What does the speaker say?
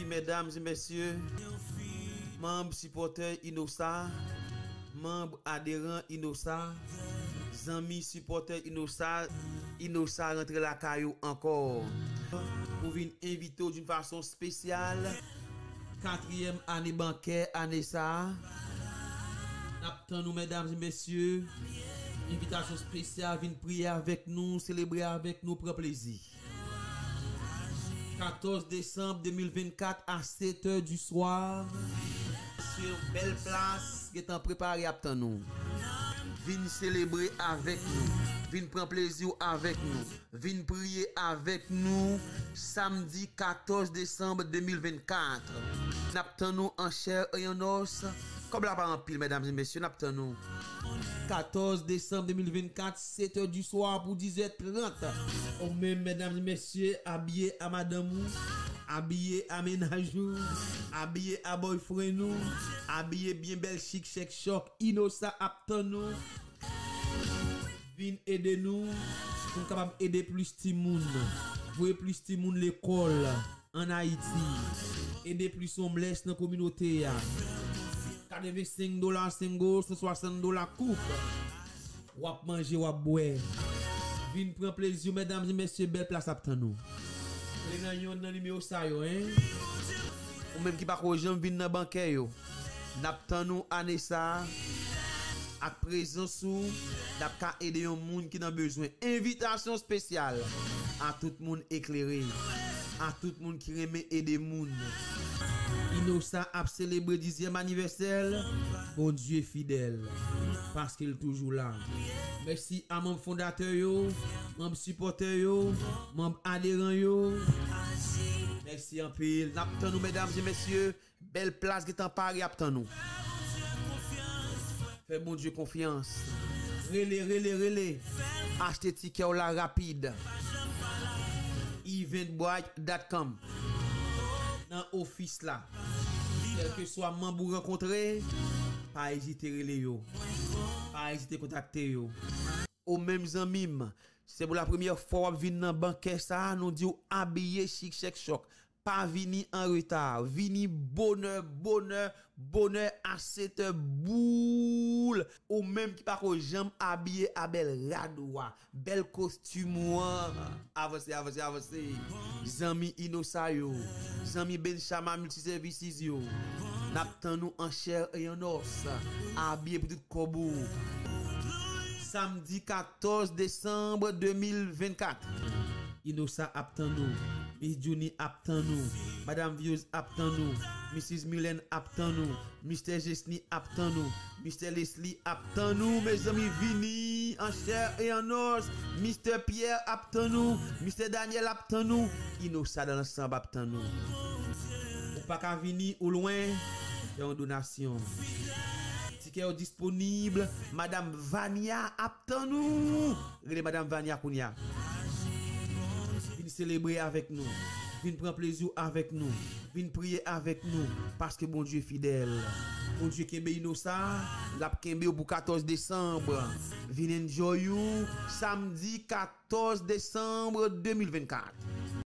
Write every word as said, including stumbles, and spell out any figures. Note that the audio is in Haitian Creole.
Medam e mesye, manm sipòtè Inosa, manm aderan Inosa, zanmi sipòtè Inosa, Inosa rantre lakay ou ankò. Pou vin envite w d'une façon spéciale, katriyèm ane bankè ane sa a. N ap tann nou, medam e mesye. Envitasyon espesyal, vin priye avèk nou, selebre avèk nou, pran plezi. Katòz desanm de mil vennkat a sèt è di swa. Se yon bèl plas gentan prepare ap tann nou. Vin selebre avèk nou. Vin pran plezi w avèk nou. Vin priye avèk nou samdi katòz desanm de mil vennkat. N ap tann nou an chè e an os. Kòb la pa anpil, medam e mesye, n ap tann nou. Katòz desanm de mil vennkat, sèt è di swa pou diz è trant. Ou menm, medam e mesye, abiye a madanm ou, abiye a mennaj ou, abiye a boyfriend ou, abiye byen bèl, chik, chèk, chòk, Inosa ap tann nou. Vin ede nou pou n kapab ede plis timoun, voye plis timoun lekòl ann Ayiti, ede plis homeless nan kominote a. Katrevensenk dola single, san swasant dola koup. W ap manje, w ap bwè. Vin pran plezi w, medam e mesye, bèl plas ap tann nou. Rele nan yonn nan nimewo sa yo, en. Ou menm ki pako janm vin nan bankè yo, n ap tann ou ane sa a. Ak prezans ou, n ap ka ede yon moun ki nan bezwen. Envitasyon espesyal a tout moun eklere, a tout moun ki renmen ede moun. Inosa ap selebre dizyèm anivèsè l. Bondye fidèl, paske l toujou la. Mèsi a manm fondatè yo, manm sipòtè yo, manm aderan yo. Mèsi anpil. N ap tann nou, medam e mesye. Bèl plas gentan pare ap tann nou. Fè Bondye konfyans. Rele, rele, rele. Achte tikè w la rapid. Eventbrite dot com. Nan ofis la. Kèlkeswa manm ou rankontre, pa ezite rele yo. Pa ezite kontakte yo. Ou menm zanmi m, si se pou la premyè fwa w ap vin nan bankè sa a, nou di w abiye chik, chèk, chòk. Pa vini an reta. Vini bonè, bonè, bonè a sèt è boul. Ou menm ki pako janm abiye a bèl rad ou a, bèl kostim ou an. Avanse, avanse, avanse. Zanmi Inosa yo, zanmi Benchama Multiservices yo, n ap tann nou an chè e an os. Abiye pou tout kòb ou. Samdi katòz desanm de mil vennkat. Inosa ap tann ou. Miss Junie ap tann ou. Madam Vieuse ap tann ou. Missis Mylène ap tann ou. Mistè Jesny ap tann ou. Mistè Leslie ap tann ou. Mezanmi, vini an chè e an os. Mistè Pierre ap tann ou. Mistè Daniel ap tann ou. Inosa dans l'ensemble ap tann ou. Ou pa ka vini, ou lwen, fè yon donasyon. Tikè yo disponib. Madam Vania ap tann ou. Rele Madam Vania kounye a. Vin selebre avèk nou. Vin pran plezi w avèk nou. Vin priye avèk nou. Paske Bondye fidèl. Bondye kenbe Inosa. L ap kenbe w pou katòz desanm. Vin enjoy ou. Samdi katòz desanm de mil vennkat.